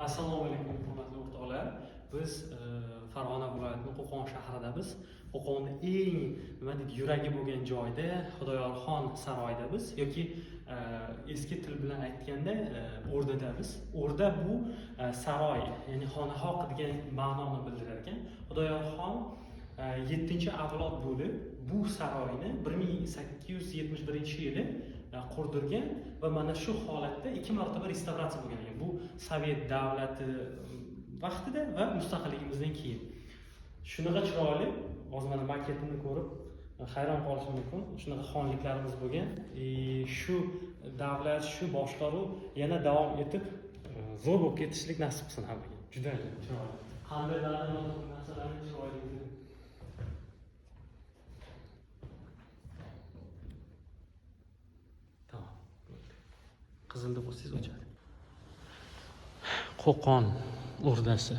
Assalomu alaykum, hurmatli o'rtoqlar. Biz Farg'ona viloyatining Qo'qon shahridamiz. Qo'qonni eng, nima deydi, yuragi bo'lgan joyda, Xudoyorxon saroyidamiz yoki eski til bilan aytganda o'rdadamiz. O'rda bu saroy, ya'ni xonaqoh degan ma'noni bildirar ekan. Xudoyorxon 7-avlod bo'lib, bu saroyni 1871-yili qurdirgan va mana shu holatda 2 marotaba restavratsiya bo'lgan ekan. Bu Sovet davlati vaqtida va mustaqilligimizdan keyin. Shunaqa chiroyli, hozir mana maketini ko'rib hayron qolishim mumkin. Shunaqa xonliklarimiz bo'lgan. Shu davlat, shu boshqaruv yana davom etib, zo'r bo'lib ketishlik nasib qilsin hammaga. Juda chiroyli. Qandaylarni narsalarni chiroyli. Tamam. Qizilni bossangiz o'chadi. Qo'qon o'rdasi.